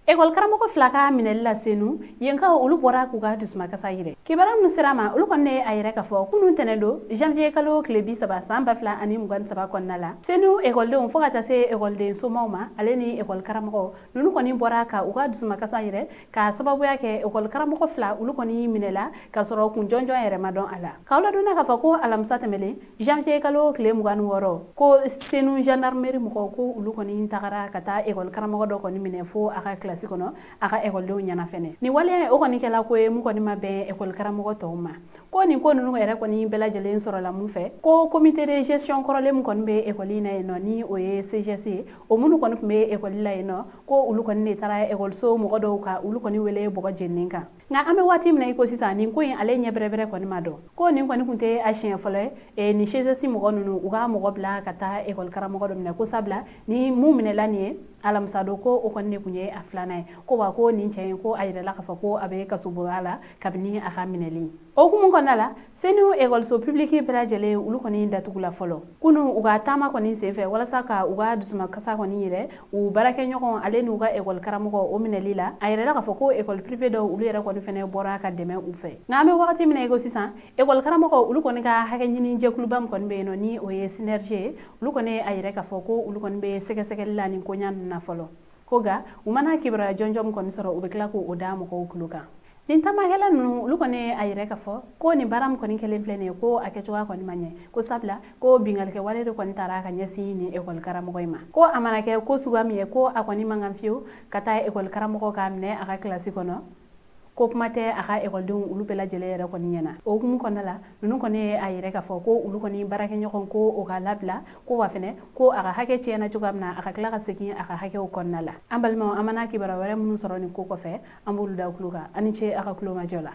Ekɔli karamɔgɔ fila ka minɛli la Senu, yenkaw olu bɔra k'u ka dusumakasa yɛrɛ. Kibaruya minnu sera ma, olu kɔni ye a yɛrɛ k'a fɔ kunun tɛnɛ don, janvier kalo tile 30 san 2023 kɔnɔna la, Senu ekɔlidenw fo ka taa se ekɔliden somaw ma, ale ni ekɔli karamɔgɔ ninnu kɔni bɔra ka u ka dusumakasa yɛrɛ ka sababuya kɛ ekɔli karamɔgɔ fila olu kɔni minɛla ka sɔrɔ kun jɔnjɔn yɛrɛ ma dɔn a la. K'aw ladɔnniya k'a fɔ ko alamisa tɛmɛlen janvier kalo tile 26, ko Senu gendarmerie mɔgɔw ko olu kɔni tagara ka taa ekɔli karamɔgɔ dɔ kɔni minɛ fo a ka kilasi kɔnɔ, a ka ekɔlidenw ɲɛna fɛnɛ. Nin waleya o kɔni kɛla ko ye mun kɔni ma bɛn ekɔli karamɔgɔ tɔw ma. Ko nin ko ninnu yɛrɛ kɔni bɛɛ lajɛlen sɔrɔla mun fɛ, ko comité de gestion kɔrɔlen mun kɔni bɛ ekɔli in na yen nɔ, ni o ye CGS ye, o minnu kɔni tun bɛ ekɔli la yen nɔ, ko olu kɔni de taara ekɔliso mɔgɔ dɔw ka olu kɔni wele bɔgɔ jeninen kan. Nka an bɛ waati min na i ko sisan, nin ko in ale ɲɛ bɛrɛbɛrɛ kɔni ma dɔn. Ko nin kɔni tun tɛ a siɲɛ fɔlɔ ye, nin CGS mɔgɔ ninnu u ka mɔgɔ bila ka taa ekɔli karamɔgɔ dɔ minɛ, ko sabula ni mun minɛla nin ye alamisa don, ko o kɔni de tun ye a filanan ye. Ko wa ko nin cɛ in ko a yirala k'a fɔ ko a bɛ kasobonya la kabini a ka minɛli. O hukumu kɔnɔna la, Senu ekɔliso publiki bɛɛ lajɛlen olu kɔni datugula fɔlɔ kunun u ka taama kɔni senfɛ, walasa ka u ka dusumakasa kɔni yɛrɛ u baarakɛɲɔgɔn ale n'u ka ekɔli karamɔgɔ o minɛli la. A yirala k'a fɔ ko ekɔli privé dɔw olu yɛrɛ kɔni fɛnɛ bɔra ka dɛmɛ u fɛ. Nka an bɛ wagati min na i ko sisan, ekɔli karamɔgɔ olu kɔni ka hakɛ ɲini jɛkuluba min kɔni bɛ yen nɔ, ni o ye synergie ye, olu kɔni a yɛrɛ k'a fɔ ko olu kɔni bɛ sɛgɛsɛgɛli la nin koɲa ninnu na fɔlɔ. Ko nka u mana kibaruya jɔnjɔn min kɔni sɔrɔ, u bɛ tila k'o da mɔgɔw tulo kan. Nin taamakɛla ninnu olu kɔni a yɛrɛ k'a fɔ ko nin baara min kɔni kɛlen filɛ nin ye, ko a kɛcogoya kɔni ma ɲɛ, ko sabula ko binkannikɛwale de kɔni taara ka ɲɛsin nin ekɔli karamɔgɔ in ma. Ko a mana kɛ ko suguya min ye, ko a kɔni man kan fiyewu ka taa ekɔli karamɔgɔ k'a minɛ a ka kilasi kɔnɔ, ko kuma tɛ a ka ekɔlidenw olu bɛɛ lajɛlen yɛrɛ kɔni ɲɛna. O hukumu kɔnɔna la, ninnu kɔni ye a yɛrɛ k'a fɔ ko olu kɔni baarakɛɲɔgɔn ko o ka labila, ko wa fɛnɛ ko a ka hakɛ tiɲɛna cogoya min na, a ka tila ka segin a ka hakɛw kɔnɔna la. An balimaw, an mana kibaruya wɛrɛ minnu sɔrɔ nin ko kɔfɛ, an b'olu da tulo kan. Aw ni ce a ka tulo majɔ la.